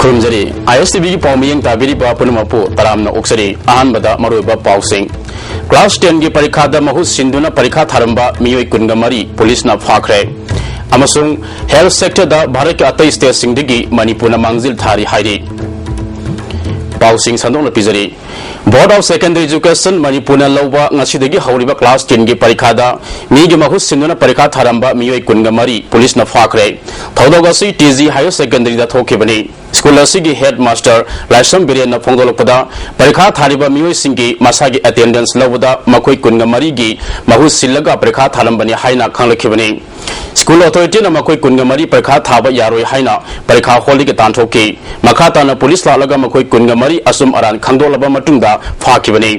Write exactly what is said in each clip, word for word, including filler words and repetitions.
ꯈꯨꯔꯨꯝꯖꯔꯤ꯫ ꯑꯥꯏ S T ꯚꯤꯒꯤ ꯄꯥꯎ ꯃꯤꯠꯌꯦꯡ ꯇꯥꯕꯤꯔꯤꯕ ꯄꯨꯝꯅꯃꯛꯄꯨ ꯇꯔꯥꯝꯅ ꯑꯣꯛꯆꯔꯤ꯫ ꯑꯍꯥꯟꯕꯗ ꯃꯔꯨꯑꯣꯏꯕ ꯄꯥꯎꯁꯤꯡ꯫ ꯀ꯭ꯂꯥꯁ ꯇꯦꯟꯒꯤ ꯄꯔꯤꯈꯥꯗ ꯃꯍꯨꯠ ꯁꯤꯟꯗꯨꯅ ꯄꯔꯤꯈꯥ ꯊꯥꯔꯝꯕ ꯃꯤꯑꯣꯏ ꯀꯨꯟꯒ ꯃꯔꯤ ꯄꯨꯂꯤꯁꯅ ꯐꯥꯈ꯭ꯔꯦ꯫ ꯑꯃꯁꯨꯡ ꯍꯦꯜꯊ ꯁꯦꯛꯇꯔꯗ ꯚꯥꯔꯠꯀꯤ ꯑꯇꯩ ꯁ꯭ꯇꯦꯠꯁꯤꯡꯗꯒꯤ ꯃꯅꯤꯄꯨꯔꯅ ꯃꯥꯡꯖꯤꯜ ꯊꯥꯔꯤ ꯍꯥꯏꯔꯤ꯫ ꯄꯥꯎꯁꯤꯡ ꯁꯟꯗꯣꯛꯅ ꯄꯤꯖꯔꯤ꯫ Board of Secondary Education ꯃꯅꯤꯄꯨꯔꯅ ꯂꯧꯕ ꯉꯁꯤꯗꯒꯤ ꯍꯧꯔꯤꯕ ꯀ꯭ꯂꯥꯁ ꯇꯦꯟꯒꯤ ꯄꯔꯤꯈꯥꯗ ꯃꯤꯒꯤ ꯃꯍꯨꯠ ꯁꯤꯟꯗꯨꯅ ꯄꯔꯤꯈꯥ ꯊꯥꯔꯝꯕ ꯃꯤꯑꯣꯏ ꯀꯨꯟꯒ ꯃꯔꯤ ꯄꯨꯂꯤꯁꯅ ꯐꯥꯈ꯭ꯔꯦ꯫ ꯊꯧꯗꯣꯛ ꯑꯁꯤ ꯇꯤ ꯖꯤ Higher Secondaryꯗ ꯊꯣꯛꯈꯤꯕꯅꯤ꯫ ꯁ꯭ꯀꯨꯜ ꯑꯁꯤꯒꯤ ꯍꯦꯗ ꯃꯥꯁꯇꯔ ꯂꯥꯏꯁ꯭ꯔꯝ ꯕꯤꯔꯦꯟꯅ ꯐꯣꯡꯗꯣꯛꯂꯛꯄꯗ, ꯄꯔꯤꯈꯥ ꯊꯥꯔꯤꯕ ꯃꯤꯑꯣꯏꯁꯤꯡꯒꯤ ꯃꯁꯥꯒꯤ ꯑꯦꯇꯦꯟꯗꯦꯟꯁ ꯂꯧꯕꯗ ꯃꯈꯣꯏ ꯀꯨꯟꯒ ꯃꯔꯤꯒꯤ ꯃꯍꯨꯠ ꯁꯤꯜꯂꯒ ꯄꯔꯤꯈꯥ ꯊꯥꯔꯝꯕꯅꯤ ꯍꯥꯏꯅ ꯈꯪꯂꯛꯈꯤꯕꯅꯤ꯫ ꯁ꯭ꯀꯨꯜ ꯑꯣꯊꯣꯔꯤꯇꯤꯅ ꯃꯈꯣꯏ ꯀꯨꯟꯒ ꯃꯔꯤ ꯄꯔꯤꯈꯥ ꯊꯥꯕ ꯌꯥꯔꯣꯏ ꯍꯥꯏꯅ ꯄꯔꯤꯈꯥ ꯍꯣꯜꯗꯒꯤ ꯇꯥꯟꯊꯣꯛꯈꯤ꯫ ꯃꯈꯥ ꯇꯥꯅ ꯄꯨꯂꯤꯁ ꯂꯥꯛꯂꯒ ꯃꯈꯣꯏ ꯀꯨꯟꯒ ꯃꯔꯤ ꯑꯆꯨꯝ ꯑꯔꯥꯟ ꯈꯪꯗꯣꯛꯂꯕ ꯃꯇꯨꯡꯗ ꯐꯥꯈꯤꯕꯅꯤ꯫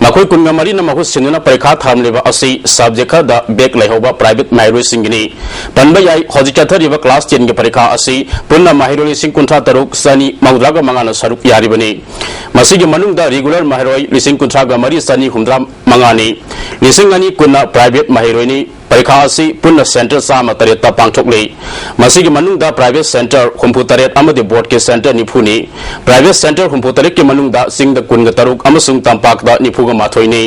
ꯃꯈꯣꯏ ꯀꯨꯟꯒ ꯃꯔꯤꯅ ꯃꯍꯨꯠ ꯁꯤꯟꯗꯨꯅ ꯄꯔꯤꯈꯥ ꯊꯥꯔꯝꯂꯤꯕ ꯑꯁꯤ ꯁꯕꯖꯦꯛ ꯈꯔꯗ ꯕꯦꯛ ꯂꯩꯍꯧꯕ ꯄ꯭ꯔꯥꯏꯚꯦꯠ ꯃꯍꯩꯔꯣꯏꯁꯤꯡꯒꯤꯅꯤ꯫ ꯄꯟꯕ ꯌꯥꯏ, ꯍꯧꯖꯤꯛ ꯆꯠꯊꯔꯤꯕ ꯀ꯭ꯂꯥꯁ ꯇꯦꯟꯒꯤ ꯄꯔꯤꯈꯥ ꯑꯁꯤ ꯄꯨꯟꯅ ꯃꯍꯩꯔꯣꯏ ꯂꯤꯁꯤꯡ ꯀꯨꯟꯊ꯭ꯔꯥ ꯇꯔꯨꯛ ꯆꯅꯤ ꯃꯧꯗ꯭ꯔꯥꯒ ꯃꯉꯥꯅ ꯁꯔꯨꯛ ꯌꯥꯔꯤꯕꯅꯤ꯫ ꯃꯁꯤꯒꯤ ꯃꯅꯨꯡꯗ ꯔꯤꯒꯨꯂꯔ ꯃꯍꯩꯔꯣꯏ ꯂꯤꯁꯤꯡ ꯀꯨꯟꯊ꯭ꯔꯥꯒ ꯃꯔꯤ ꯆꯅꯤ ꯍꯨꯝꯗ꯭ꯔꯥ ꯃꯉꯥꯅꯤ꯫ ꯂꯤꯁꯤꯡ ꯑꯅꯤ ꯀꯨꯟꯅ ꯄ꯭ꯔꯥꯏꯚꯦꯠ ꯃꯍꯩꯔꯣꯏꯅꯤ꯫ ꯄꯔꯤꯈꯥ ꯑꯁꯤ ꯄꯨꯟꯅ ꯁꯦꯟꯇꯔ ꯆꯥꯝꯃ ꯇꯔꯦꯠꯇ ꯄꯥꯡꯊꯣꯛꯂꯤ꯫ ꯃꯁꯤꯒꯤ ꯃꯅꯨꯡꯗ ꯄ꯭ꯔꯥꯏꯚꯦꯠ ꯁꯦꯟꯇꯔ ꯍꯨꯝꯐꯨ ꯇꯔꯦꯠ ꯑꯃꯗꯤ ꯕꯣꯔꯗꯀꯤ ꯁꯦꯟꯇꯔ ꯅꯤꯐꯨꯅꯤ꯫ ꯄ꯭ꯔꯥꯏꯚꯦꯠ ꯁꯦꯟꯇꯔ ꯍꯨꯝꯐꯨ ꯇꯔꯦꯠꯀꯤ ꯃꯅꯨꯡꯗ ꯆꯤꯡꯗ ꯀꯨꯟꯒ ꯇꯔꯨꯛ ꯑꯃꯁꯨꯡ ꯇꯝꯄꯥꯛꯇ ꯅꯤꯐꯨꯒ ꯃꯥꯊꯣꯏꯅꯤ꯫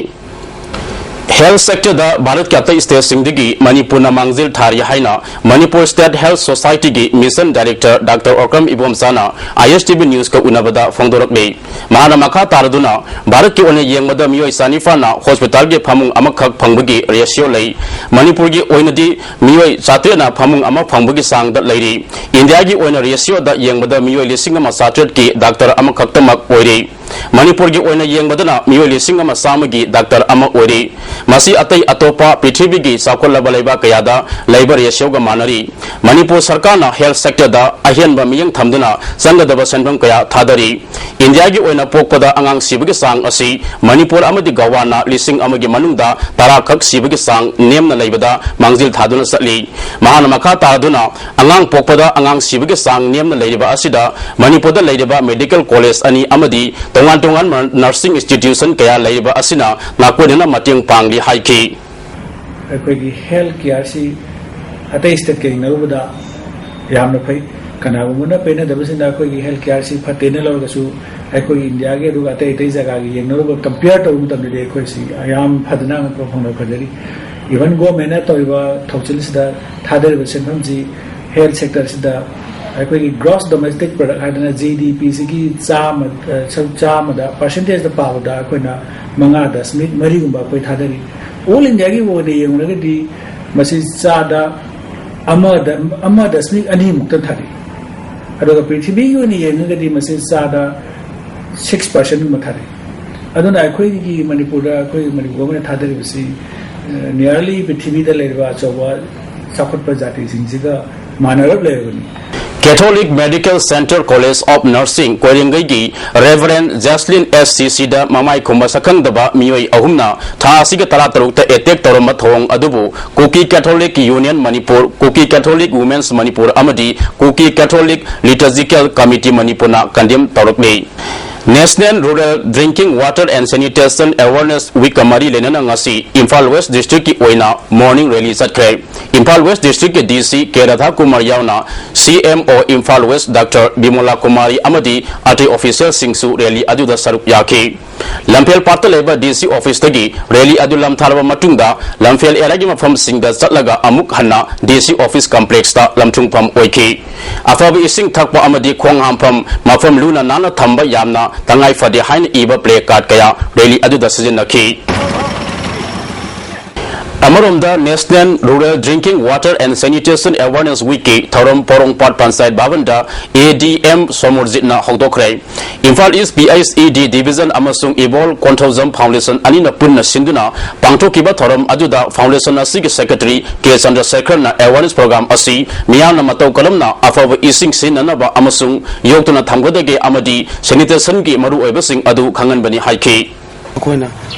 ꯍꯦꯜꯊ ꯁꯦꯛꯇꯔꯗ ꯚꯥꯔꯠꯀꯤ ꯑꯇꯩ ꯁ꯭ꯇꯦꯠꯁꯤꯡꯗꯒꯤ ꯃꯅꯤꯄꯨꯔꯅ ꯃꯥꯡꯖꯤꯜ ꯊꯥꯔꯤ ꯍꯥꯏꯅ ꯃꯅꯤꯄꯨꯔ ꯁ꯭ꯇꯦꯠ ꯍꯦꯜꯊ ꯁꯣꯁꯥꯏꯇꯤꯒꯤ ꯃꯤꯁꯟ ꯗꯥꯏꯔꯦꯛꯇꯔ ꯗꯥꯛꯇꯔ ꯑꯣꯀ꯭ꯔꯝ ꯏꯕꯣꯝꯆꯥꯅ ꯑꯥꯏ ꯑꯦꯁ ꯇꯤ ꯚꯤ ꯅ꯭ꯌꯨꯁꯀ ꯎꯅꯕꯗ ꯐꯣꯡꯗꯣꯔꯛꯂꯤ꯫ ꯃꯍꯥꯛꯅ ꯃꯈꯥ ꯇꯥꯔꯗꯨꯅ, ꯚꯥꯔꯠꯀꯤ ꯑꯣꯏꯅ ꯌꯦꯡꯕꯗ ꯃꯤꯑꯣꯏ ꯆꯅꯤꯄꯥꯟꯅ ꯍꯣꯁꯄꯤꯇꯥꯜꯒꯤ ꯐꯃꯨꯡ ꯑꯃꯈꯛ ꯐꯪꯕꯒꯤ ꯔꯦꯁꯤꯑꯣ ꯂꯩ꯫ ꯃꯅꯤꯄꯨꯔꯒꯤ ꯑꯣꯏꯅꯗꯤ ꯃꯤꯑꯣꯏ ꯆꯥꯇ꯭ꯔꯦꯠꯅ ꯐꯃꯨꯡ ꯑꯃ ꯐꯪꯕꯒꯤ ꯆꯥꯡꯗ ꯂꯩꯔꯤ꯫ ꯏꯟꯗꯤꯌꯥꯒꯤ ꯑꯣꯏꯅ ꯔꯦꯁꯤꯑꯣꯗ ꯌꯦꯡꯕꯗ ꯃꯤꯑꯣꯏ ꯂꯤꯁꯤꯡ ꯑꯃ ꯆꯥꯇ꯭ꯔꯦꯠꯀꯤ ꯗꯥꯛꯇꯔ ꯑꯃꯈꯛꯇꯃꯛ ꯑꯣꯏꯔꯤ꯫ ꯃꯅꯤꯄꯨꯔꯒꯤ ꯑꯣꯏꯅ ꯌꯦꯡꯕꯗꯅ ꯃꯤꯑꯣꯏ ꯂꯤꯁꯤꯡ ꯑꯃ ꯆꯥꯝꯃꯒꯤ ꯗꯥꯛꯇꯔ ꯑꯃ ꯑꯣꯏꯔꯤ꯫ ꯃꯁꯤ ꯑꯇꯩ ꯑꯇꯣꯞꯄ ꯄ꯭ꯔꯤꯊꯤꯕꯤꯒꯤ ꯆꯥꯎꯈꯠꯂꯕ ꯂꯩꯕꯥꯛ ꯀꯌꯥꯗ ꯂꯩꯕ ꯔꯦꯁꯤꯑꯣꯒ ꯃꯥꯟꯅꯔꯤ꯫ ꯃꯅꯤꯄꯨꯔ ꯁꯔꯀꯥꯔꯅ ꯍꯦꯜꯊ ꯁꯦꯛꯇꯔꯗ ꯑꯍꯦꯟꯕ ꯃꯤꯠꯌꯦꯡ ꯊꯝꯗꯨꯅ ꯆꯪꯒꯗꯕ ꯁꯦꯟꯐꯝ ꯀꯌꯥ ꯊꯥꯗꯔꯤ꯫ ꯏꯟꯗꯤꯌꯥꯒꯤ ꯑꯣꯏꯅ ꯄꯣꯛꯄꯗ ꯑꯉꯥꯡ ꯁꯤꯕꯒꯤ ꯆꯥꯡ ꯑꯁꯤ ꯃꯅꯤꯄꯨꯔ ꯑꯃꯗꯤ ꯒꯋꯥꯅ ꯂꯤꯁꯤꯡ ꯑꯃꯒꯤ ꯃꯅꯨꯡꯗ ꯇꯔꯥ ꯈꯛ ꯁꯤꯕꯒꯤ ꯆꯥꯡ ꯅꯦꯝꯅ ꯂꯩꯕꯗ ꯃꯥꯡꯖꯤꯜ ꯊꯥꯗꯨꯅ ꯆꯠꯂꯤ꯫ ꯃꯍꯥꯛꯅ ꯃꯈꯥ ꯇꯥꯗꯨꯅ, ꯑꯉꯥꯡ ꯄꯣꯛꯄꯗ ꯑꯉꯥꯡ ꯁꯤꯕꯒꯤ ꯆꯥꯡ ꯅꯦꯝꯅ ꯂꯩꯔꯤꯕ ꯑꯁꯤꯗ ꯃꯅꯤꯄꯨꯔꯗ ꯂꯩꯔꯤꯕ ꯃꯦꯗꯤꯀꯦꯜ ꯀꯣꯂꯦꯖ ꯑꯅꯤ ꯑꯃꯗꯤ ꯇꯣꯉꯥꯟ ꯇꯣꯉꯥꯟꯕ ꯅꯔꯁꯤꯡ ꯏꯟꯁꯇꯤꯇ꯭ꯌꯨꯁꯟ ꯀꯌꯥ ꯂꯩꯔꯤꯕ ꯑꯁꯤꯅ ꯅꯥꯀꯣꯏꯅꯅ ꯃꯇꯦꯡ ꯄꯥꯡꯂꯤ ꯍꯥꯏꯈꯤ꯫ ꯑꯩꯈꯣꯏꯒꯤ ꯍꯦꯜꯊ ꯀꯤꯌꯔꯁꯤ ꯑꯇꯩ ꯁ꯭ꯇꯦꯠꯀ ꯌꯦꯡꯅꯔꯨꯕꯗ ꯌꯥꯝꯅ ꯐꯩ꯫ ꯀꯅꯥꯒꯨꯝꯕꯅ ꯄꯦꯟꯅꯗꯕꯁꯤꯡꯅ ꯑꯩꯈꯣꯏꯒꯤ ꯍꯦꯜꯊ ꯀꯦꯌꯔꯁꯤ ꯐꯠꯇꯦꯅ ꯂꯧꯔꯒꯁꯨ, ꯑꯩꯈꯣꯏꯒꯤ ꯏꯟꯗꯤꯌꯥꯒꯤ ꯑꯗꯨꯒ ꯑꯇꯩ ꯑꯇꯩ ꯖꯒꯥꯒꯤ ꯌꯦꯡꯅꯔꯨꯕ, ꯀꯝꯄꯤꯌꯔ ꯇꯧꯕ ꯃꯇꯝꯗꯗꯤ ꯑꯩꯈꯣꯏꯁꯤ ꯌꯥꯝ ꯐꯗꯅ ꯑꯉꯛꯄ ꯐꯪꯅ ꯐꯖꯔꯤ꯫ ꯏꯚꯟ ꯒꯣꯔꯃꯦꯟꯅ ꯇꯧꯔꯤꯕ ꯊꯧꯁꯤꯜꯁꯤꯗ ꯊꯥꯗꯔꯤꯕ ꯁꯦꯟꯐꯝꯁꯤ ꯍꯦꯜꯊ ꯁꯦꯛꯇꯔꯁꯤꯗ ꯑꯩꯈꯣꯏꯒꯤ ꯒ꯭ꯔꯣꯁ ꯗꯣꯃꯦꯁꯇꯤꯛ ꯄ꯭ꯔꯗꯛ ꯍꯥꯏꯗꯅ, ꯖꯤ ꯗꯤ ꯄꯤꯁꯤꯒꯤ ꯆꯥꯝꯃ, ꯑ, ꯁꯔꯨꯛ ꯆꯥꯝꯃꯗ ꯄꯥꯔꯁꯦꯟꯇꯦꯖꯇ ꯄꯥꯕꯗ ꯑꯩꯈꯣꯏꯅ ꯃꯉꯥ ꯗꯁꯃꯤꯛ ꯃꯔꯤꯒꯨꯝꯕ ꯑꯩꯈꯣꯏ ꯊꯥꯗꯔꯤ꯫ ꯑꯣꯜ ꯏꯟꯗꯤꯌꯥꯒꯤ ꯑꯣꯏꯅ ꯌꯦꯡꯂꯒꯗꯤ ꯃꯁꯤ ꯆꯥꯗ ꯑꯃꯗ, ꯑꯃ ꯗꯁꯃꯤꯛ ꯑꯅꯤꯃꯨꯛꯇ ꯊꯥꯗꯩ꯫ ꯑꯗꯨꯒ ꯄ꯭ꯔꯤꯊꯤꯕꯤꯒꯤ ꯑꯣꯏꯅ ꯌꯦꯡꯉꯒꯗꯤ ꯃꯁꯤ ꯆꯥꯗ ꯁꯤꯛꯁ ꯄꯥꯔꯁꯦꯟꯒꯨꯝꯕ ꯊꯥꯗꯩ꯫ ꯑꯗꯨꯅ ꯑꯩꯈꯣꯏꯒꯤ ꯃꯅꯤꯄꯨꯔꯗ, ꯑꯩꯈꯣꯏ ꯃꯅꯤꯄꯨꯔ ꯑꯃꯅ ꯊꯥꯗꯔꯤꯕꯁꯤ, ꯑ, nearly ꯄ꯭ꯔꯤꯊꯤꯕꯤꯗ ꯂꯩꯔꯤꯕ ꯑꯆꯧꯕ ꯆꯥꯎꯈꯠꯄ ꯖꯥꯇꯤꯁꯤꯡꯁꯤꯒ ꯃꯥꯟꯅꯔꯞ ꯂꯩꯔꯕꯅꯤ꯫ Catholic Medical Center College of Nursing ꯀꯣꯏꯔꯦꯡꯒꯩꯒꯤ Reverend Jaslyn S C C ꯗ ꯃꯃꯥꯏ ꯈꯨꯝꯕ ꯁꯛꯈꯪꯗꯕ ꯃꯤꯑꯣꯏ ꯑꯍꯨꯝꯅ ꯊꯥ ꯑꯁꯤꯒꯤ ꯇꯔꯥꯇꯔꯨꯛꯇ ꯑꯦꯇꯦꯛ ꯇꯧꯔꯝꯕ ꯊꯧꯑꯣꯡ ꯑꯗꯨꯕꯨ Kuki Catholic Union Manipur, Kuki Catholic Women's Manipur ꯑꯃꯗꯤ Kuki Catholic Liturgical Committee ꯃꯅꯤꯄꯨꯔꯅ condemn ꯇꯧꯔꯛꯂꯤ꯫ National Rural Drinking Water and Sanitation Awareness Week ꯀ ꯃꯔꯤ ꯂꯩꯅꯅ ꯉꯁꯤ ꯏꯝꯐꯥꯜ ꯋꯦꯁ ꯗꯤꯁꯇ꯭ꯔꯤꯛꯀꯤ ꯑꯣꯏꯅ ꯃꯣꯔꯅꯤꯡ ꯔꯦꯂꯤ ꯆꯠꯈ꯭ꯔꯦ꯫ ꯏꯝꯐꯥꯜ ꯋꯦꯁ ꯗꯤꯁꯇ꯭ꯔꯤꯛꯀꯤ ꯗꯤ ꯁꯤ ꯀꯦ ꯔꯥꯙꯥꯀꯨꯃꯥꯔ ꯌꯥꯎꯅ ꯁꯤ M O Imphal west doctor ꯕꯤꯃꯣꯂꯥ ꯀꯨꯃꯥꯔꯤ ꯑꯃꯗꯤ ꯑꯇꯩ ꯑꯣꯐꯤꯁꯤꯌꯦꯜꯁꯤꯡꯁꯨ ꯔꯦꯂꯤ ꯑꯗꯨꯗ ꯁꯔꯨꯛ ꯌꯥꯈꯤ꯫ ꯂꯝꯐꯦꯜ ꯄꯥꯠꯇ ꯂꯩꯕ ꯗꯤ ꯁꯤ ꯑꯣꯐꯤꯁꯇꯒꯤ ꯔꯦꯂꯤ ꯑꯗꯨ ꯂꯝꯊꯥꯔꯕ ꯃꯇꯨꯡꯗ ꯂꯝꯐꯦꯜ ꯑꯦꯔꯤꯌꯥꯒꯤ ꯃꯐꯝꯁꯤꯡꯗ ꯆꯠꯂꯒ ꯑꯃꯨꯛ ꯍꯟꯅ ꯗꯤ ꯁꯤ ꯑꯣꯐꯤꯁ ꯀꯝꯄ꯭ꯂꯦꯛꯁꯇ ꯂꯝꯊꯨꯡꯐꯝ ꯑꯣꯏꯈꯤ꯫ ꯑꯐꯕ ꯏꯁꯤꯡ ꯊꯛꯄ ꯑꯃꯗꯤ ꯈꯣꯡ ꯍꯥꯝꯐꯝ ꯃꯐꯝ ꯂꯨꯅ ꯅꯥꯟꯅ ꯊꯝꯕ ꯌꯥꯝꯅ ꯇꯉꯥꯏ ꯐꯗꯦ ꯍꯥꯏꯅ ꯏꯕ ꯄ꯭ꯂꯦ ꯀꯥꯔꯗ ꯀꯌꯥ ꯔꯦꯂꯤ ꯑꯗꯨꯗ ꯁꯤꯖꯤꯟꯅꯈꯤ꯫ ꯑꯃꯔꯣꯝꯗ National Rural Drinking Water and Sanitation Awareness Week ꯀꯤ ꯊꯧꯔꯝ ꯄꯣꯔꯣꯝꯄꯥꯠ ꯄꯟꯆꯥꯌꯠ ꯚꯕꯟꯗ ꯑꯦ ꯗꯤ ꯑꯦꯝ ꯁꯣꯃꯣꯔꯖꯤꯠꯅ ꯍꯧꯗꯣꯛꯈ꯭ꯔꯦ꯫ ꯏꯝꯐꯥꯜ ꯏꯁ ꯄꯤ ꯑꯩꯆ ꯏ ꯗꯤ ꯗꯤꯚꯤꯖꯟ ꯑꯃꯁꯨꯡ ꯏꯕꯣꯜ ꯀꯣꯟꯊꯧꯖꯝ ꯐꯥꯎꯟꯗꯦꯁꯟ ꯑꯅꯤꯅ ꯄꯨꯟꯅ ꯁꯤꯟꯗꯨꯅ ꯄꯥꯡꯊꯣꯛꯈꯤꯕ ꯊꯧꯔꯝ ꯑꯗꯨꯗ ꯐꯥꯎꯟꯗꯦꯁꯟ ꯑꯁꯤꯒꯤ ꯁꯦꯀ꯭ꯔꯦꯇꯔꯤ ꯀꯦ ꯆꯟꯗ꯭ꯔꯁꯦꯈꯔꯅ ꯑꯦꯋꯥꯔꯅꯦꯁ ꯄ꯭ꯔꯣꯒ꯭ꯔꯥꯝ ꯑꯁꯤ ꯃꯤꯌꯥꯝꯅ ꯃꯇꯧ ꯀꯔꯝꯅ ꯑꯐꯕ ꯏꯁꯤꯡ ꯁꯤꯖꯤꯟꯅꯅꯕ ꯑꯃꯁꯨꯡ ꯌꯣꯛꯇꯨꯅ ꯊꯝꯒꯗꯒꯦ ꯑꯃꯗꯤ ꯁꯦꯅꯤꯇꯦꯁꯟꯒꯤ ꯃꯔꯨꯑꯣꯏꯕꯁꯤꯡ ꯑꯗꯨ ꯈꯪꯍꯟꯕꯅꯤ ꯍꯥꯏꯈꯤ꯫ ꯑꯩꯈꯣꯏꯅ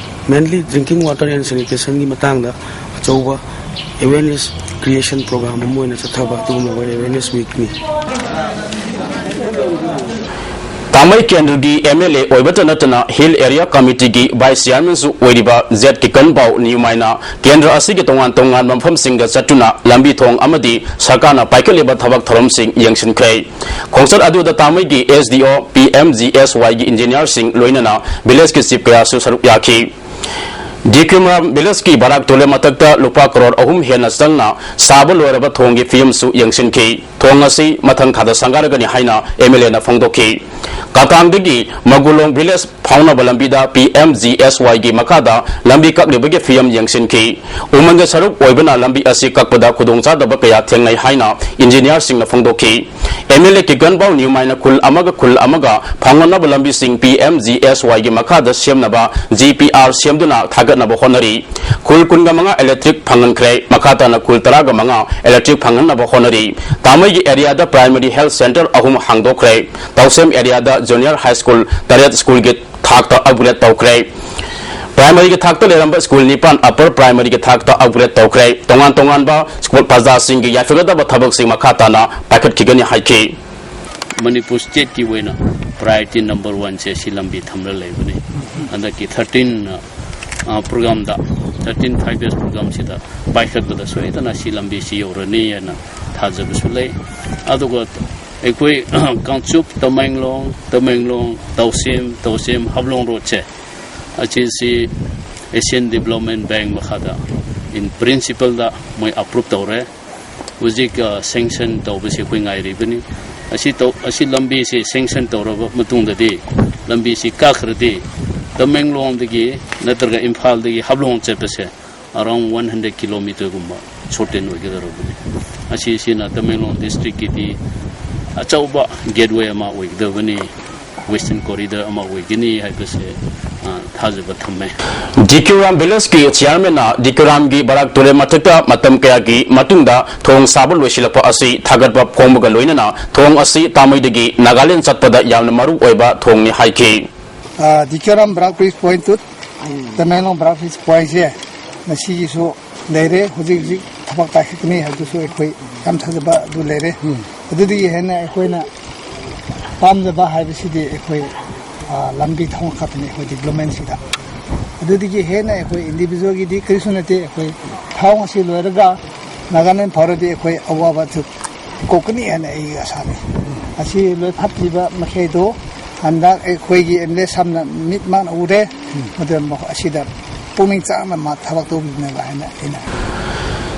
mainly drinking water and sanitationꯒꯤ ꯃꯇꯥꯡꯗ ꯑꯆꯧꯕ awareness creation program ꯑꯃ ꯑꯣꯏꯅ ꯆꯠꯊꯕ ꯑꯗꯨꯒꯨꯝꯂꯕ awareness weekꯅꯤ꯫ ꯇꯥꯃꯩ ꯀꯦꯟꯗ꯭ꯔꯒꯤ ꯑꯦꯝ ꯑꯦꯜ ꯑꯦ ꯑꯣꯏꯕꯇ ꯅꯠꯇꯅ ꯍꯤꯜ ꯑꯦꯔꯤꯌꯥ ꯀꯃꯤꯇꯤꯒꯤ ꯚꯥꯏꯁ ꯆꯤꯌꯥꯔꯃꯦꯟꯁꯨ ꯑꯣꯏꯔꯤꯕ ꯖꯦꯠ ꯀꯤꯀꯟꯕꯥꯎ ꯅꯤꯌꯨꯃꯥꯏꯅ ꯀꯦꯟꯗ꯭ꯔ ꯑꯁꯤꯒꯤ ꯇꯣꯉꯥꯟ ꯇꯣꯉꯥꯟꯕ ꯃꯐꯝꯁꯤꯡꯗ ꯆꯠꯇꯨꯅ ꯂꯝꯕꯤ ꯊꯣꯡ ꯑꯃꯗꯤ ꯁꯔꯀꯥꯔꯅ ꯄꯥꯏꯈꯠꯂꯤꯕ ꯊꯕꯛ ꯊꯧꯔꯝꯁꯤꯡ ꯌꯦꯡꯁꯤꯟꯈ꯭ꯔꯦ꯫ ꯈꯣꯡꯆꯠ ꯑꯗꯨꯗ ꯇꯥꯃꯩꯒꯤ ꯑꯦꯁ ꯗꯤ ꯑꯣ, ꯄꯤ ꯑꯦꯝ ꯖꯤ ꯑꯦꯁ ꯋꯥꯏꯒꯤ ꯏꯟꯖꯤꯅꯤꯌꯥꯔꯁꯤꯡ ꯂꯣꯏꯅꯅ ꯚꯤꯂꯦꯖꯀꯤ ꯆꯤꯐ ꯀꯌꯥꯁꯨ ꯁꯔꯨꯛ ꯌꯥꯈꯤ꯫ ꯗꯤꯀ꯭ꯌꯨꯔꯥꯝ ꯚꯤꯂꯦꯖꯀꯤ ꯕꯔꯥꯛ ꯇꯨꯔꯦꯜ ꯃꯊꯛꯇ ꯂꯨꯄꯥ ꯀꯔꯣꯔ ꯑꯍꯨꯝ ꯍꯦꯟꯅ ꯆꯪꯅ ꯁꯥꯕ ꯂꯣꯏꯔꯕ ꯊꯣꯡꯒꯤ ꯐꯤꯕꯝꯁꯨ ꯌꯦꯡꯁꯤꯟꯈꯤ꯫ ꯊꯣꯡ ꯑꯁꯤ ꯃꯊꯪ ꯊꯥꯗ ꯁꯪꯒꯥꯔꯒꯅꯤ ꯍꯥꯏꯅ ꯑꯦꯝ ꯑꯦꯜ ꯑꯦꯅ ꯐꯣꯡꯗꯣꯛꯈꯤ꯫ ꯀꯇꯥꯡꯗꯒꯤ ꯃꯒꯨꯂꯣꯡ ꯚꯤꯂꯦꯖ ꯐꯥꯎꯅꯕ ꯂꯝꯕꯤꯗ ꯄꯤ ꯑꯦꯝ ꯖꯤ ꯑꯦꯁ ꯋꯥꯏꯒꯤ ꯃꯈꯥꯗ ꯂꯝꯕꯤ ꯀꯛꯂꯤꯕꯒꯤ ꯐꯤꯕꯝ ꯌꯦꯡꯁꯤꯟꯈꯤ꯫ ꯎꯃꯪꯒꯤ ꯁꯔꯨꯛ ꯑꯣꯏꯕꯅ ꯂꯝꯕꯤ ꯑꯁꯤ ꯀꯛꯄꯗ ꯈꯨꯗꯣꯡꯆꯥꯗꯕ ꯀꯌꯥ ꯊꯦꯡꯅꯩ ꯍꯥꯏꯅ ꯏꯟꯖꯤꯅꯤꯌꯥꯔꯁꯤꯡꯅ ꯐꯣꯡꯗꯣꯛꯈꯤ꯫ ꯑꯦꯝ ꯑꯦꯜ ꯑꯦ ꯀꯤꯀꯟꯕꯥꯎ ꯅꯤꯌꯨꯃꯥꯏꯅ ꯈꯨꯜ ꯑꯃꯒ ꯈꯨꯜ ꯑꯃꯒ ꯐꯥꯎꯅꯅꯕ ꯂꯝꯕꯤꯁꯤꯡ ꯄꯤ ꯑꯦꯝ ꯖꯤ ꯑꯦꯁ ꯋꯥꯏꯒꯤ ꯃꯈꯥꯗ ꯁꯦꯝꯅꯕ ꯖꯤ ꯄꯤ ꯑꯥꯔ ꯁꯦꯝꯗꯨꯅ ꯊꯥꯒꯠꯅꯕ ꯍꯣꯠꯅꯔꯤ꯫ ꯈꯨꯜ ꯀꯨꯟꯒ ꯃꯉꯥ ꯏꯂꯦꯛꯇ꯭ꯔꯤꯛ ꯐꯪꯍꯟꯈ꯭ꯔꯦ꯫ ꯃꯈꯥ ꯇꯥꯅ ꯈꯨꯜ ꯇꯔꯥꯒ ꯃꯉꯥ ꯏꯂꯦꯛꯇ꯭ꯔꯤꯛ ꯐꯪꯍꯟꯅꯕ ꯍꯣꯠꯅꯔꯤ꯫ ꯇꯥꯃꯩꯒꯤ ꯑꯦꯔꯤꯌꯥꯗ ꯄ꯭ꯔꯥꯏꯃꯔꯤ ꯍꯦꯜꯊ ꯁꯦꯟꯇꯔ ꯑꯍꯨꯝ ꯍꯥꯡꯗꯣꯛꯈ꯭ꯔꯦ꯫ ꯇꯧꯁꯦꯝ ꯑꯦꯔꯤꯌꯥꯗ ꯖꯨꯅꯤꯌꯔ ꯍꯥꯏ ꯁ꯭ꯀꯨꯜ ꯇꯔꯦꯠ ꯁ꯭ꯀꯨꯜꯒꯤ ꯊꯥꯛꯇ ꯑꯞꯒ꯭ꯔꯦꯗ ꯇꯧꯈ꯭ꯔꯦ꯫ ꯄ꯭ꯔꯥꯏꯃꯔꯤꯒꯤ ꯊꯥꯛꯇ ꯂꯩꯔꯝꯕ ꯁ꯭ꯀꯨꯜ ꯅꯤꯄꯥꯟ ꯑꯄꯔ ꯄ꯭ꯔꯥꯏꯃꯔꯤꯒꯤ ꯊꯥꯛꯇ ꯑꯞꯒ꯭ꯔꯦꯗ ꯇꯧꯈ꯭ꯔꯦ꯫ ꯇꯣꯉꯥꯟ ꯇꯣꯉꯥꯟꯕ ꯁ꯭ꯀꯨꯜ ꯄ꯭ꯔꯖꯥꯁꯤꯡꯒꯤ ꯌꯥꯏꯐꯒꯗꯕ ꯊꯕꯛꯁꯤꯡ ꯃꯈꯥ ꯇꯥꯅ ꯄꯥꯏꯈꯠꯈꯤꯒꯅꯤ ꯍꯥꯏꯈꯤ꯫ ꯃꯅꯤꯄꯨꯔ ꯁ꯭ꯇꯦꯠꯀꯤ ꯑꯣꯏꯅ ꯄ꯭ꯔꯥꯏꯌꯣꯔꯤꯇꯤ ꯅꯝꯕꯔ ꯋꯥꯟꯁꯦ ꯁꯤ ꯂꯝꯕꯤ ꯊꯝꯂ ꯂꯩꯕꯅꯤ꯫ ꯍꯟꯗꯛꯀꯤ ꯊꯥꯔꯇꯤꯟ ꯄ꯭ꯔꯣꯒ꯭ꯔꯥꯝꯗ, ꯊꯥꯔꯇꯤꯟ ꯐꯥꯏꯚ ꯌꯔꯁ ꯄ꯭ꯔꯣꯒ꯭ꯔꯥꯝꯁꯤꯗ ꯄꯥꯏꯈꯠꯄꯗ ꯁꯣꯏꯗꯅ ꯁꯤ ꯂꯝꯕꯤꯁꯤ ꯌꯧꯔꯅꯤ ꯍꯥꯏꯅ ꯊꯥꯖꯕꯁꯨ ꯂꯩ꯫ ꯑꯗꯨꯒ ꯑꯩꯈꯣꯏ ꯀꯥꯡꯆꯨꯞ, ꯇꯃꯦꯡꯂꯣꯡ, ꯇꯃꯦꯡꯂꯣꯡ, ꯇꯧꯁꯦꯝ, ꯇꯧꯁꯦꯝ, ꯍꯥꯐꯂꯣꯡ ꯔꯣꯗꯁꯦ, ꯑꯁꯤꯁꯤ ꯑꯦꯁꯤꯌꯥꯟ ꯗꯤꯕꯂꯞꯃꯦꯟ ꯕꯦꯡ ꯃꯈꯥꯗ ꯏꯟ ꯄ꯭ꯔꯤꯟꯁꯤꯄꯜꯗ ꯃꯣꯏ ꯑꯄ꯭ꯔꯨꯞ ꯇꯧꯔꯦ꯫ ꯍꯧꯖꯤꯛ, ꯑ, ꯁꯦꯡꯁꯟ ꯇꯧꯕꯁꯤ ꯑꯩꯈꯣꯏ ꯉꯥꯏꯔꯤꯕꯅꯤ꯫ ꯑꯁꯤ ꯇꯧ-, ꯑꯁꯤ ꯂꯝꯕꯤꯁꯤ ꯁꯦꯡꯁꯟ ꯇꯧꯔꯕ ꯃꯇꯨꯡꯗꯗꯤ, ꯂꯝꯕꯤꯁꯤ ꯀꯛꯈ꯭ꯔꯗꯤ, ꯇꯃꯦꯡꯂꯣꯡꯗꯒꯤ ꯅꯠꯇ꯭ꯔꯒ ꯏꯝꯐꯥꯜꯗꯒꯤ ꯍꯥꯐꯂꯣꯡ ꯆꯠꯄꯁꯦ ꯑꯔꯥꯎꯟ ꯋꯥꯟ ꯍꯟꯗ꯭ꯔꯦꯠ ꯀꯤꯂꯣꯃꯤꯇꯔꯒꯨꯝꯕ ꯁꯣꯔꯇꯦꯟ ꯑꯣꯏꯒꯗꯧꯔꯕꯅꯤ꯫ ꯑꯁꯤꯁꯤꯅ ꯇꯃꯦꯡꯂꯣꯡ ꯗꯤꯁꯇ꯭ꯔꯤꯛꯀꯤꯗꯤ ꯑꯆꯧꯕ ꯒꯦꯠꯋꯦ ꯑꯃ ꯑꯣꯏꯒꯗꯕꯅꯤ꯫ ꯋꯦꯁꯇꯔꯟ ꯀꯣꯔꯤꯗꯣꯔ ꯑꯃ ꯑꯣꯏꯒꯅꯤ ꯍꯥꯏꯕꯁꯦ, ꯑ, ꯊꯥꯖꯕ ꯊꯝꯃꯦ꯫ ꯗꯤꯀ꯭ꯌꯨꯔꯥꯝ ꯚꯤꯂꯦꯖꯀꯤ ꯆꯤꯌꯥꯔꯃꯦꯟꯅ ꯗꯤꯀ꯭ꯌꯨꯔꯥꯝꯒꯤ ꯕꯔꯥꯛ ꯇꯨꯔꯦꯜ ꯃꯊꯛꯇ ꯃꯇꯝ ꯀꯌꯥꯒꯤ ꯃꯇꯨꯡꯗ ꯊꯣꯡ ꯁꯥꯕ ꯂꯣꯏꯁꯤꯜꯂꯛꯄ ꯑꯁꯤ ꯊꯥꯒꯠꯄ ꯐꯣꯡꯕꯒ ꯂꯣꯏꯅꯅ ꯊꯣꯡ ꯑꯁꯤ ꯇꯥꯃꯩꯗꯒꯤ ꯅꯥꯒꯥꯂꯦꯟ ꯆꯠꯄꯗ ꯌꯥꯝꯅ ꯃꯔꯨ ꯑꯣꯏꯕ ꯊꯣꯡꯅꯤ ꯍꯥꯏꯈꯤ꯫ ꯑ, ꯗꯤꯀ꯭ꯌꯨꯔꯥꯝ ꯕꯔꯥꯛ ꯕ꯭ꯔꯤꯖ ꯄꯣꯏꯟꯠ ꯇꯨ ꯇꯃꯦꯡꯂꯣꯡ ꯕꯔꯥꯛ ꯕ꯭ꯔꯤꯖ ꯄꯣꯏꯟꯠꯁꯦ ꯉꯁꯤꯒꯤꯁꯨ ꯂꯩꯔꯦ꯫ ꯍꯧꯖꯤꯛ ꯍꯧꯖꯤꯛ ꯊꯕꯛ ꯄꯥꯏꯈꯠꯀꯅꯤ ꯍꯥꯏꯕꯗꯨꯁꯨ ꯑꯩꯈꯣꯏ ꯌꯥꯝ ꯊꯥꯖꯕ ꯑꯗꯨ ꯂꯩꯔꯦ꯫ ꯑꯗꯨꯗꯒꯤ ꯍꯦꯟꯅ ꯑꯩꯈꯣꯏꯅ ꯄꯥꯝꯖꯕ ꯍꯥꯏꯕꯁꯤꯗꯤ ꯑꯩꯈꯣꯏ, ꯑ, ꯂꯝꯕꯤ ꯊꯣꯡ ꯈꯛꯇꯅꯤ ꯑꯩꯈꯣꯏ ꯗꯤꯕ꯭ꯂꯞꯃꯦꯟꯁꯤꯗ꯫ ꯑꯗꯨꯗꯒꯤ ꯍꯦꯟꯅ ꯑꯩꯈꯣꯏ ꯏꯟꯗꯤꯕꯤꯖꯨꯋꯦꯜꯒꯤꯗꯤ ꯀꯔꯤꯁꯨ ꯅꯠꯇꯦ꯫ ꯑꯩꯈꯣꯏ ꯊꯧꯔꯝ ꯑꯁꯤ ꯂꯣꯏꯔꯒ ꯅꯥꯒꯥꯂꯦꯟ ꯐꯥꯎꯔꯗꯤ ꯑꯩꯈꯣꯏ ꯑꯋꯥꯕꯁꯨ ꯀꯣꯛꯀꯅꯤ ꯍꯥꯏꯅ ꯑꯩꯒꯤ ꯑꯁꯥꯅꯤ꯫ ꯑꯁꯤ ꯂꯣꯏ ꯐꯠꯇ꯭ꯔꯤꯕ ꯃꯈꯩꯗꯣ ꯍꯟꯗꯛ ꯑꯩꯈꯣꯏꯒꯤ ꯑꯦꯝ ꯑꯦꯜ ꯑꯦ ꯁꯥꯝꯅ ꯃꯤꯠ ꯃꯥꯡꯅ ꯎꯔꯦ꯫ ꯃꯗꯨꯅ ꯃꯈꯣꯏ ꯑꯁꯤꯗ ꯄꯨꯛꯅꯤꯡ ꯆꯪꯅ ꯃꯥ ꯊꯕꯛ ꯇꯧꯕꯤꯅꯕ ꯍꯥꯏꯅ ꯑꯩꯅ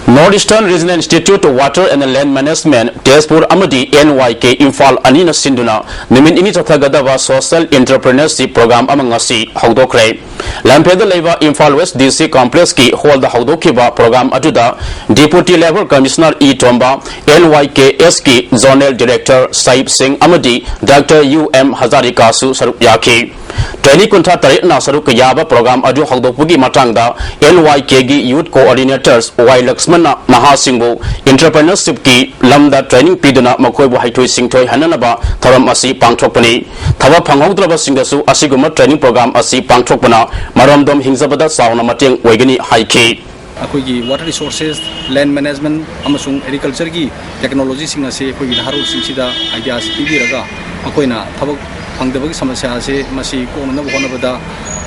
North Eastern Regional Institute of Water and Land Management, Tezpur ꯑꯃꯗꯤ ꯑꯦꯟ ꯋꯥꯏ ꯀꯦ ꯏꯝꯐꯥꯜ ꯑꯅꯤꯅ ꯁꯤꯟꯗꯨꯅ ꯅꯨꯃꯤꯠ ꯅꯤꯅꯤ ꯆꯠꯊꯒꯗꯕ Social Entrepreneurship Program ꯑꯃ ꯉꯁꯤ ꯍꯧꯗꯣꯛꯈ꯭ꯔꯦ꯫ ꯂꯝꯐꯦꯜꯗ ꯂꯩꯕ ꯏꯝꯐꯥꯜ ꯋꯦꯁ ꯗꯤ ꯁꯤ ꯀꯣꯝꯄ꯭ꯂꯦꯛꯁꯀꯤ ꯍꯣꯜꯗ ꯍꯧꯗꯣꯛꯈꯤꯕ ꯄ꯭ꯔꯣꯒ꯭ꯔꯥꯝ ꯑꯗꯨꯗ deputy labour commissioner E Tomba, N Y K ꯑꯦꯁꯀꯤ ꯖꯣꯅꯦꯜ ꯗꯤꯔꯦꯛꯇꯔ ꯁꯍꯤꯕ ꯁꯤꯡ ꯑꯃꯗꯤ ꯗꯥꯛꯇꯔ ꯌꯨ ꯑꯦꯝ ꯍꯖꯥꯔꯤꯀꯥꯁꯨ ꯁꯔꯨꯛ ꯌꯥꯈꯤ꯫ ꯇ꯭ꯔꯦꯅꯤ ꯀꯨꯟꯊ꯭ꯔꯥ ꯇꯔꯦꯠꯅ ꯁꯔꯨꯛ ꯌꯥꯕ ꯄ꯭ꯔꯣꯒ꯭ꯔꯥꯝ ꯑꯗꯨ ꯍꯧꯗꯣꯛꯄꯒꯤ ꯃꯇꯥꯡꯗ ꯑꯦꯟ ꯋꯥꯏ ꯀꯦꯒꯤ ꯌꯨꯠ ꯀꯣꯑꯣꯔꯗꯤꯅꯦꯇꯔꯁ ꯋꯥꯏ ꯂꯛꯁꯃꯟꯅ ꯅꯍꯥꯁꯤꯡꯕꯨ ꯑꯦꯟꯇꯔꯄ꯭ꯔꯦꯅꯔꯁꯤꯞꯀꯤ ꯂꯝꯗ ꯇ꯭ꯔꯦꯅꯤꯡ ꯄꯤꯗꯨꯅ ꯃꯈꯣꯏꯕꯨ ꯍꯩꯊꯣꯏ ꯁꯤꯡꯊꯣꯏꯍꯟꯅꯅꯕ ꯊꯧꯔꯝ ꯑꯁꯤ ꯄꯥꯡꯊꯣꯛꯄꯅꯤ꯫ ꯊꯕꯛ ꯐꯪꯍꯧꯗ꯭ꯔꯕꯁꯤꯡꯗꯁꯨ ꯑꯁꯤꯒꯨꯝꯕ ꯇ꯭ꯔꯦꯅꯤꯡ ꯄ꯭ꯔꯣꯒ꯭ꯔꯥꯝ ꯑꯁꯤ ꯄꯥꯡꯊꯣꯛꯄꯅ ꯃꯔꯣꯝꯗꯣꯝ ꯍꯤꯡꯖꯕꯗ ꯆꯥꯎꯅ ꯃꯇꯦꯡ ꯑꯣꯏꯒꯅꯤ ꯍꯥꯏꯈꯤ꯫ ꯑꯩꯈꯣꯏꯒꯤ water resources, land management ꯑꯃꯁꯨꯡ agricultureꯒꯤ technologyꯁꯤꯡ ꯑꯁꯤ ꯑꯩꯈꯣꯏꯒꯤ ꯅꯍꯥꯔꯣꯜꯁꯤꯡꯁꯤꯗ ideas ꯄꯤꯕꯤꯔꯒ ꯃꯈꯣꯏꯅ ꯊꯕꯛ ꯐꯪꯗꯕꯒꯤ ꯁꯃꯁ꯭ꯌꯥ ꯑꯁꯤ ꯃꯁꯤ ꯀꯣꯛꯅꯅꯕ ꯍꯣꯠꯅꯕꯗ,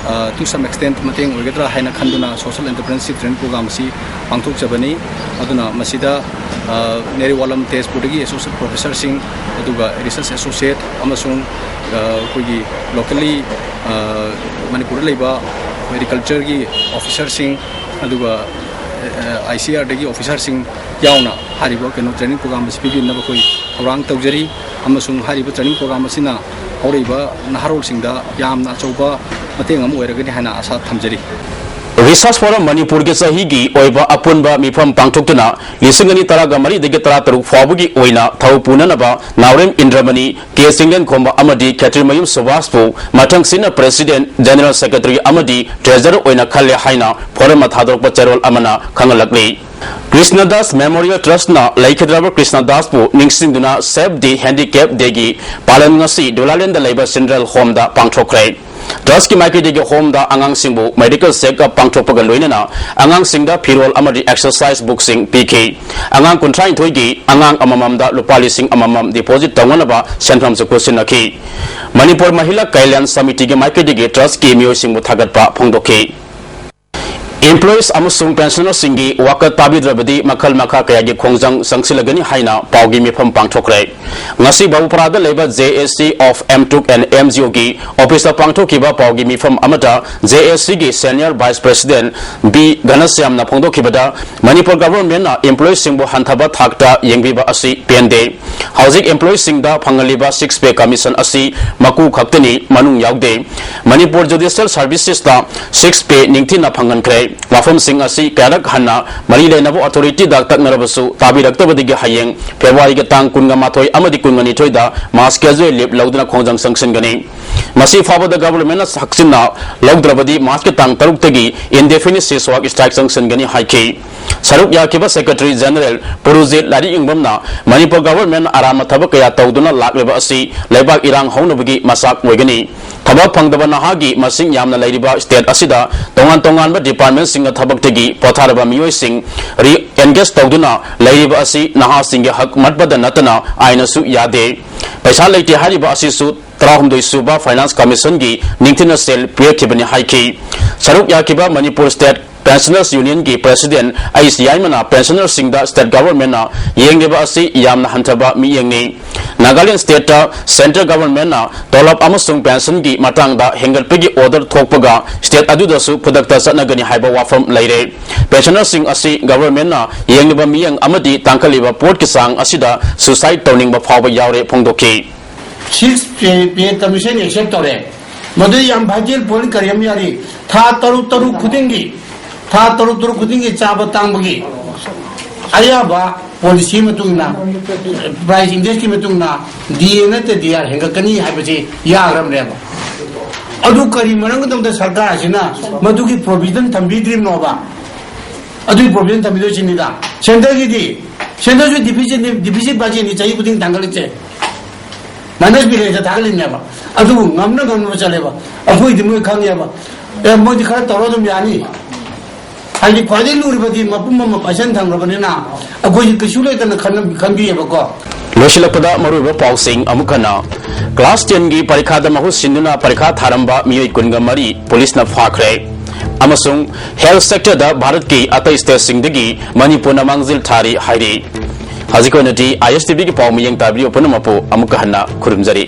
ꯑ, to some extent ꯃꯇꯦꯡ ꯑꯣꯏꯒꯗ꯭ꯔꯥ ꯍꯥꯏꯅ ꯈꯟꯗꯨꯅ social entrepreneurship training program ꯑꯁꯤ ꯄꯥꯡꯊꯣꯛꯆꯕꯅꯤ꯫ ꯑꯗꯨꯅ ꯃꯁꯤꯗ, ꯑ, ꯅꯦꯔꯤꯋꯥꯂꯝ ꯇꯦꯖꯄꯨꯔꯗꯒꯤ associate professorꯁꯤꯡ, ꯑꯗꯨꯒ research associate ꯑꯃꯁꯨꯡ, ꯑ, ꯑꯩꯈꯣꯏꯒꯤ locally, ꯑ, ꯃꯅꯤꯄꯨꯔꯗ ꯂꯩꯕ agricultureꯒꯤ officerꯁꯤꯡ, ꯑꯗꯨꯒ, ꯑ, ꯑꯥꯏ ꯁꯤ ꯑꯥꯔꯗꯒꯤ officerꯁꯤꯡ ꯌꯥꯎꯅ ꯍꯥꯏꯔꯤꯕ ꯀꯩꯅꯣ training program ꯑꯁꯤ ꯄꯤꯕꯤꯅꯕ ꯑꯩꯈꯣꯏ ꯊꯧꯔꯥꯡ ꯇꯧꯖꯔꯤ, ꯑꯃꯁꯨꯡ ꯍꯥꯏꯔꯤꯕ training program ꯑꯁꯤꯅ ꯍꯧꯔꯛꯏꯕ ꯅꯍꯥꯔꯣꯜꯁꯤꯡꯗ ꯌꯥꯝꯅ ꯑꯆꯧꯕ ꯃꯇꯦꯡ ꯑꯃ ꯑꯣꯏꯔꯒꯅꯤ ꯍꯥꯏꯅ ꯑꯁꯥ ꯊꯝꯖꯔꯤ꯫ Research Forum ꯃꯅꯤꯄꯨꯔꯒꯤ ꯆꯍꯤꯒꯤ ꯑꯣꯏꯕ ꯑꯄꯨꯟꯕ ꯃꯤꯐꯝ ꯄꯥꯡꯊꯣꯛꯇꯨꯅ ꯂꯤꯁꯤꯡ ꯑꯅꯤ ꯇꯔꯥꯒ ꯃꯔꯤꯗꯒꯤ ꯇꯔꯥ ꯇꯔꯨꯛ ꯐꯥꯎꯕꯒꯤ ꯑꯣꯏꯅ ꯊꯧ ꯄꯨꯅꯅꯕ ꯅꯥꯎꯔꯦꯝ ꯏꯟꯗ꯭ꯔꯃꯅꯤ, ꯀꯦ ꯆꯤꯡꯂꯦꯟꯈꯣꯝꯕ ꯑꯃꯗꯤ ꯈꯦꯇ꯭ꯔꯤꯃꯌꯨꯝ ꯁꯨꯕꯥꯁꯄꯨ ꯃꯊꯪꯁꯤꯠꯅ president, general secretary ꯑꯃꯗꯤ treasurer ꯑꯣꯏꯅ ꯈꯜꯂꯦ ꯍꯥꯏꯅ forum ꯊꯥꯗꯣꯔꯛꯄ ꯆꯦꯔꯣꯜ ꯑꯃꯅ ꯈꯪꯍꯜꯂꯛꯂꯤ꯫ Krishna Das Memorial Trust ꯅ ꯂꯩꯈꯤꯗ꯭ꯔꯕ Krishna ꯗꯥꯁꯄꯨ ꯅꯤꯡꯁꯤꯡꯗꯨꯅ Save the Handicap Day ꯒꯤ ꯄꯥꯂꯟ ꯉꯁꯤ ꯗꯨꯂꯥꯂꯦꯟꯗ ꯂꯩꯕ Central Home ꯗ ꯄꯥꯡꯊꯣꯛꯈ꯭ꯔꯦ꯫ Trust ꯀꯤ ꯃꯥꯏꯀꯩꯗꯒꯤ home ꯗ ꯑꯉꯥꯡꯁꯤꯡꯕꯨ medical check up ꯄꯥꯡꯊꯣꯛꯄꯒ ꯂꯣꯏꯅꯅ ꯑꯉꯥꯡꯁꯤꯡꯗ ꯐꯤꯔꯣꯜ ꯑꯃꯗꯤ exercise book ꯁꯤꯡ ꯄꯤꯈꯤ꯫ ꯑꯉꯥꯡ ꯀꯨꯟꯊ꯭ꯔꯥꯅꯤꯊꯣꯏꯒꯤ ꯑꯉꯥꯡ ꯑꯃꯃꯝꯗ ꯂꯨꯄꯥ ꯂꯤꯁꯤꯡ ꯑꯃꯃꯝ deposit ꯇꯧꯅꯅꯕ ꯁꯦꯟꯐꯝꯁꯨ ꯈꯨꯠꯁꯤꯟꯅꯈꯤ꯫ ꯃꯅꯤꯄꯨꯔ ꯃꯍꯤꯂꯥ ꯀꯜꯌꯥꯟ ꯁꯃꯤꯇꯤꯒꯤ ꯃꯥꯏꯀꯩꯗꯒꯤ Trust ꯀꯤ ꯃꯤꯑꯣꯏꯁꯤꯡꯕꯨ ꯊꯥꯒꯠꯄ ꯐꯣꯡꯗꯣꯛꯈꯤ꯫ Employees ꯑꯃꯁꯨꯡ pensioner ꯁꯤꯡꯒꯤ ꯋꯥꯀꯠ ꯇꯥꯕꯤꯗ꯭ꯔꯕꯗꯤ ꯃꯈꯜ ꯃꯈꯥ ꯀꯌꯥꯒꯤ ꯈꯣꯡꯖꯪ ꯆꯪꯁꯤꯜꯂꯒꯅꯤ ꯍꯥꯏꯅ ꯄꯥꯎꯒꯤ ꯃꯤꯐꯝ ꯄꯥꯡꯊꯣꯛꯈ꯭ꯔꯦ꯫ ꯉꯁꯤ ꯕꯥꯕꯨꯄꯥꯔꯥꯗ ꯂꯩꯕ J A C of M Tug and M G O ꯒꯤ office ꯇ ꯄꯥꯡꯊꯣꯛꯈꯤꯕ ꯄꯥꯎꯒꯤ ꯃꯤꯐꯝ ꯑꯃꯗ J A C ꯒꯤ Senior Vice President B ꯘꯅꯁ꯭ꯌꯥꯝꯅ ꯐꯣꯡꯗꯣꯛꯈꯤꯕꯗ, Manipur government ꯅ employee ꯁꯤꯡꯕꯨ ꯍꯟꯊꯕ ꯊꯥꯛꯇ ꯌꯦꯡꯕꯤꯕ ꯑꯁꯤ ꯄꯦꯟꯗꯦ꯫ ꯍꯧꯖꯤꯛ employee ꯁꯤꯡꯗ ꯐꯪꯍꯜꯂꯤꯕ six pay commission ꯑꯁꯤ ꯃꯀꯨ ꯈꯛꯇꯅꯤ, ꯃꯅꯨꯡ ꯌꯥꯎꯗꯦ꯫ ꯃꯅꯤꯄꯨꯔ Judicial Services ꯇ six pay ꯅꯤꯡꯊꯤꯅ ꯐꯪꯍꯟꯈ꯭ꯔꯦ꯫ ꯋꯥꯐꯝꯁꯤꯡ ꯑꯁꯤ ꯀꯌꯥꯔꯛ ꯍꯟꯅ ꯃꯔꯤ ꯂꯩꯅꯕ authority ꯗ ꯇꯛꯅꯔꯕꯁꯨ ꯇꯥꯕꯤꯔꯛꯇꯕꯗꯒꯤ ꯍꯌꯦꯡ February ꯒꯤ ꯇꯥꯡ ꯀꯨꯟꯒ ꯃꯥꯊꯣꯏ ꯑꯃꯗꯤ ꯀꯨꯟꯒ ꯅꯤꯊꯣꯏꯗ mass casual leave ꯂꯧꯗꯨꯅ ꯈꯣꯡꯖꯪ ꯆꯪꯁꯤꯟꯒꯅꯤ꯫ ꯃꯁꯤ ꯐꯥꯎꯕꯗ government ꯅ ꯍꯛꯆꯤꯟꯅ ꯂꯧꯗ꯭ꯔꯕꯗꯤ March ꯀꯤ ꯇꯥꯡ ꯇꯔꯨꯛꯇꯒꯤ indefinite ceasefire strike ꯆꯪꯁꯤꯟꯒꯅꯤ ꯍꯥꯏꯈꯤ꯫ ꯁꯔꯨꯛ ꯌꯥꯈꯤꯕ Secretary General ꯄꯨꯔꯨꯖꯤꯠ ꯂꯥꯏꯔꯤꯛ ꯌꯨꯝꯕꯝꯅ ꯃꯅꯤꯄꯨꯔ government ꯅ ꯑꯔꯥꯟꯕ ꯊꯕꯛ ꯀꯌꯥ ꯇꯧꯗꯨꯅ ꯂꯥꯛꯂꯤꯕ ꯑꯁꯤ ꯂꯩꯕꯥꯛ ꯏꯔꯥꯡ ꯍꯧꯅꯕꯒꯤ ꯃꯆꯥꯛ ꯑꯣꯏꯒꯅꯤ꯫ ꯊꯕꯛ ꯐꯪꯗꯕ ꯅꯍꯥꯒꯤ ꯃꯁꯤꯡ ꯌꯥꯝꯅ ꯂꯩꯔꯤꯕ state ꯑꯁꯤꯗ ꯇꯣꯉꯥꯟ ꯇꯣꯉꯥꯟꯕ department ꯁꯤꯡꯒ ꯊꯕꯛꯇꯒꯤ ꯄꯣꯊꯥꯔꯕ ꯃꯤꯑꯣꯏꯁꯤꯡ re-engage ꯇꯧꯗꯨꯅ ꯂꯩꯔꯤꯕ ꯑꯁꯤ ꯅꯍꯥꯁꯤꯡꯒꯤ ꯍꯛ ꯃꯠꯄꯗ ꯅꯠꯇꯅ ꯑꯥꯏꯟꯅꯁꯨ ꯌꯥꯗꯦ꯫ ꯄꯩꯁꯥ ꯂꯩꯇꯦ ꯍꯥꯏꯔꯤꯕ ꯑꯁꯤꯁꯨ ꯇꯔꯥꯍꯨꯝꯗꯣꯏ ꯁꯨꯕ Finance Commission ꯒꯤ ꯅꯤꯡꯊꯤꯅ ꯁꯦꯜ ꯄꯤꯔꯛꯈꯤꯕꯅꯤ ꯍꯥꯏꯈꯤ꯫ ꯁꯔꯨꯛ ꯌꯥꯈꯤꯕ ꯃꯅꯤꯄꯨꯔ State Pensioners Union ꯒꯤ President ꯑꯩꯁ ꯌꯥꯏꯃꯅ pensioner ꯁꯤꯡꯗ state government ꯅ ꯌꯦꯡꯂꯤꯕ ꯑꯁꯤ ꯌꯥꯝꯅ ꯍꯟꯊꯕ ꯃꯤꯠꯌꯦꯡꯅꯤ꯫ ꯅꯥꯒꯥꯂꯦꯟ state ꯇ central government ꯅ ꯇꯣꯂꯣꯞ ꯑꯃꯁꯨꯡ pension ꯒꯤ ꯃꯇꯥꯡꯗ ꯍꯦꯟꯒꯠꯄꯒꯤ order ꯊꯣꯛꯄꯒ state ꯑꯗꯨꯗꯁꯨ ꯈꯨꯗꯛꯇ ꯆꯠꯅꯒꯅꯤ ꯍꯥꯏꯕ ꯋꯥꯐꯝ ꯂꯩꯔꯦ꯫ Pensioner ꯁꯤꯡ ꯑꯁꯤ government ꯅ ꯌꯦꯡꯂꯤꯕ ꯃꯤꯠꯌꯦꯡ ꯑꯃꯗꯤ ꯇꯥꯡꯈꯠꯂꯤꯕ ꯄꯣꯠꯀꯤ ꯆꯥꯡ ꯑꯁꯤꯗ suicide ꯇꯧꯅꯤꯡꯕ ꯐꯥꯎꯕ ꯌꯥꯎꯔꯦ ꯐꯣꯡꯗꯣꯛꯈꯤ꯫ Six pay, pay commission accept ꯇꯧꯔꯦ꯫ ꯃꯗꯨ ꯌꯥꯝ vital point ꯀꯔꯤ ꯑꯃ ꯌꯥꯔꯤ? ꯊꯥ ꯇꯔꯨꯛ ꯇꯔꯨꯛ ꯈꯨꯗꯤꯡꯒꯤ, ꯊꯥ ꯇꯔꯨꯛ ꯇꯔꯨꯛ ꯈꯨꯗꯤꯡꯒꯤ ꯆꯥꯕ ꯇꯥꯡꯕꯒꯤ ꯑꯌꯥꯕ policy ꯃꯇꯨꯡ ꯏꯟꯅ, price index ꯀꯤ ꯃꯇꯨꯡ ꯏꯟꯅ D A ꯅꯠꯇ꯭ꯔ D R ꯍꯦꯟꯒꯠꯀꯅꯤ ꯍꯥꯏꯕꯁꯤ ꯌꯥꯈ꯭ꯔꯕꯅꯦꯕ꯫ ꯑꯗꯨ ꯀꯔꯤ ꯃꯔꯝꯒꯤꯗꯃꯛꯇ ꯁꯔꯀꯥꯔ ꯑꯁꯤꯅ ꯃꯗꯨꯒꯤ provision ꯊꯝꯕꯤꯗ꯭ꯔꯤꯕꯅꯣꯕ? ꯑꯗꯨꯒꯤ ꯄ꯭ꯔꯣꯕ꯭ꯂꯦꯝ ꯊꯝꯕꯤꯗꯣꯏꯁꯤꯅꯤꯗ꯫ ꯁꯦꯟꯇꯔꯒꯤꯗꯤ, ꯁꯦꯟꯇꯔꯁꯨ ꯗꯤꯐꯤꯁꯤꯠꯅꯤ, ꯗꯤꯐꯤꯁꯤꯠ ꯕꯖꯦꯠꯅꯤ ꯆꯍꯤ ꯈꯨꯗꯤꯡ ꯊꯥꯡꯒꯠꯂꯤꯁꯦ꯫ ꯃꯥꯏꯅꯁ ꯕꯦꯂꯦꯟꯁꯇ ꯊꯥꯒꯠꯂꯤꯅꯦꯕ꯫ ꯑꯗꯨꯕꯨ ꯉꯝꯅ ꯉꯝꯅꯕ ꯆꯠꯂꯦꯕ꯫ ꯑꯩꯈꯣꯏꯗꯤ ꯃꯣꯏ ꯈꯪꯉꯦꯕ꯫ ꯑꯦ, ꯃꯣꯏꯗꯤ ꯈꯔ ꯇꯧꯔ ꯑꯗꯨꯝ ꯌꯥꯅꯤ꯫ ꯍꯥꯏꯗꯤ ꯈ꯭ꯋꯥꯏꯗꯒꯤ ꯂꯨꯔꯤꯕꯗꯤ ꯃꯄꯨꯝ ꯑꯃ ꯄꯥꯏꯁꯟ ꯊꯝꯈ꯭ꯔꯕꯅꯤꯅ ꯑꯩꯈꯣꯏꯁꯤ ꯀꯩꯁꯨ ꯂꯩꯇꯅ ꯈꯟ-, ꯈꯟꯕꯤꯌꯦꯕꯀꯣ꯫ ꯂꯣꯏꯁꯤꯜꯂꯛꯄꯗ ꯃꯔꯨꯑꯣꯏꯕ ꯄꯥꯎꯁꯤꯡ ꯑꯃꯨꯛ ꯍꯟꯅ꯫ ꯀ꯭ꯂꯥꯁ ꯇꯦꯟꯒꯤ ꯄꯔꯤꯈꯥꯗ ꯃꯍꯨꯠ ꯁꯤꯟꯗꯨꯅ ꯄꯔꯤꯈꯥ ꯊꯥꯔꯝꯕ ꯃꯤꯑꯣꯏ ꯀꯨꯟꯒ ꯃꯔꯤ ꯄꯨꯂꯤꯁꯅ ꯐꯥꯈ꯭ꯔꯦ꯫ ꯑꯃꯁꯨꯡ ꯍꯦꯜꯊ ꯁꯦꯛꯇꯔꯗ ꯚꯥꯔꯠꯀꯤ ꯑꯇꯩ ꯁ꯭ꯇꯦꯠꯁꯤꯡꯗꯒꯤ ꯃꯅꯤꯄꯨꯔꯅ ꯃꯥꯡꯖꯤꯜ ꯊꯥꯔꯤ ꯍꯥꯏꯔꯤ꯫ ꯍꯧꯖꯤꯛ ꯑꯣꯏꯅꯗꯤ ꯑꯥꯏ ꯑꯦꯁ ꯇꯤ ꯚꯤꯒꯤ ꯄꯥꯎ ꯃꯤꯠꯌꯦꯡ ꯇꯥꯕꯤꯌꯨ ꯄꯨꯝꯅꯃꯛꯄꯨ ꯑꯃꯨꯛꯀ ꯍꯟꯅ ꯈꯨꯔꯨꯝꯖꯔꯤ꯫